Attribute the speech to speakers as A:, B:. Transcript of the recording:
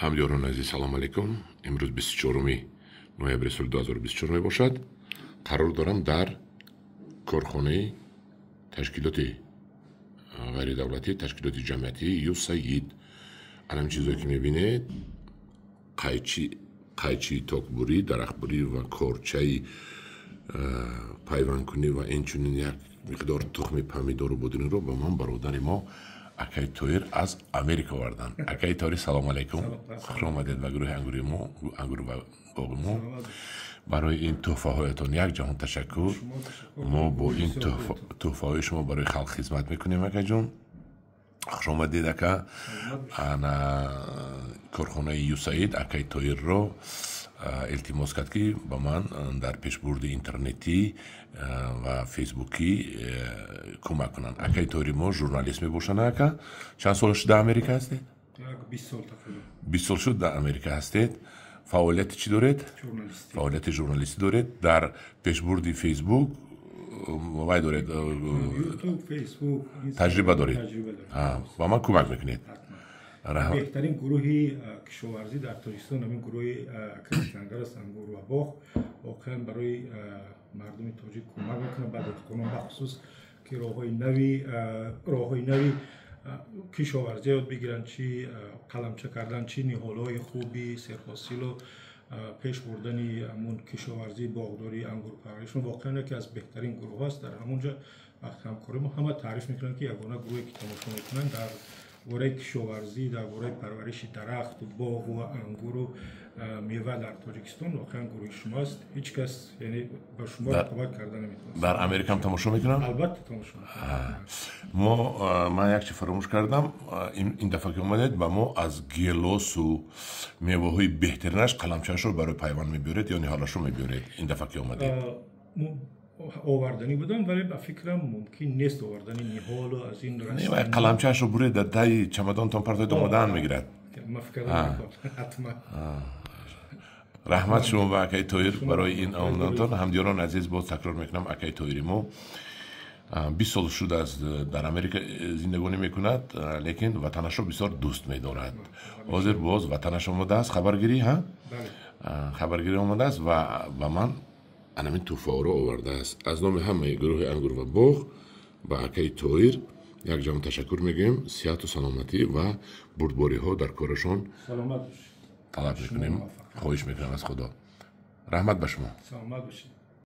A: Ҳамдиёрони азиз, салом алейкум. Имрӯз 24 ноябри соли 2024 мебошад. Қарор дорам дар корхонаи ташкилоти ғайридавлатӣ, ташкилоти ҷамъиятии ЮСАИД. Анам чизое ки мебинед, қайчии токбурӣ, дарахтбурӣ ва корчаи пайвандкунӣ ва инчунин як миқдор тухми помидору бодирингро ба ман бародари мо акаи Тоир аз Америка оварданд. Акаи Тоир, салом алейкум, хуш омадед ба гурӯҳи ангури мо, ангур ва боғи мо. Барои ин тӯҳфаҳоятон як ҷаҳон ташаккур. Мо бо ин тӯҳфаҳои шумо барои халқ хизмат мекунем. Акаҷон, хуш омадед, ака. Ана корхонаи ЮСАИД акаи Тоирро илтимос кард, ки ба ман дар пешбурди интернетӣ ва фейсбукӣ кӯмак кунанд. Акаи Тоири мо журналист мебошанд. Ака, чанд сол шуд дар Америка ҳастед? 20 сол шуд дар Америка ҳастед. Фаъолияти чӣ доред? Фаъолияти журналистӣ доред. Дар пешбурди Фейсбук вай доред, таҷриба доред, ба ман кӯмак мекунед.
B: Беҳтарин гурӯҳи кишоварзӣ дар Тоҷикистон ҳамин гурӯҳи Искандар аст, ангур ва боғ. Воқеан барои мардуми тоҷик кӯмак мекунад, ба деҳқонон бахусус, ки роҳҳои нави кишоварзӣ ёд бигиранд, чӣ қаламча кардан, чӣ ниҳолҳои хуби серҳосилу пеш бурдани ҳамун кишоварзӣ, боғдорӣ, ангурпарваришон. Воқеан яке аз беҳтарин гурӯҳҳо аст. Дар ҳамон ҷо вақти ҳамкорӣ мо ҳама таъриф мекунанд, ки ягона гурӯҳе ки тамошо мекунанд дар бораи кишоварзӣ, дар бораи парвариши дарахту боғу ангуру мева дар Тоҷикистон воқеан гурӯҳи шумо аст. Ҳеҷ кас, яъне, ба шумо рақобат карда наметавонад.
A: Дар Америкам тамошо мекунам.
B: Албатта, тамошо.
A: Мо, ман як чи фаромӯш кардам. Ин дафъа ки омадед, ба мо аз гелосу меваҳои беҳтаринаш қаламчаашро барои пайванд мебиёред ё ниҳолашро мебиёред, ин дафъа ки омадед?
B: Оварданӣ будам, вале ба фикрам, мумкин нест овардани ниҳолу аз ин.
A: Қаламчаашро буред, дар таи чамадонтон партоед, омодаан мегирад.
B: Ҳатман.
A: Раҳмат шумо ба акаи Тоир барои ин омадантон. Ҳамдиёрон азиз, боз такрор мекунам, акаи Тоири мо 20 сол шудааст дар Америка зиндагонӣ мекунад, лекин ватанашро бисёр дӯст медорад. Ҳозир боз ватанаш омадааст, хабаргирӣ, ҳа, хабаргирӣ омадааст ва ба ман анамин тӯҳфаҳоро овардааст. Аз номи ҳамаи гурӯҳи ангур ва боғ ба акаи Тоир як ҷаҳон ташаккур мегӯем. Сиҳату саломатӣ ва бурдбориҳо дар корашон талаб мекунем, хоҳиш мекунам аз Худо. Раҳмат ба шумо.
B: Саломат бошед.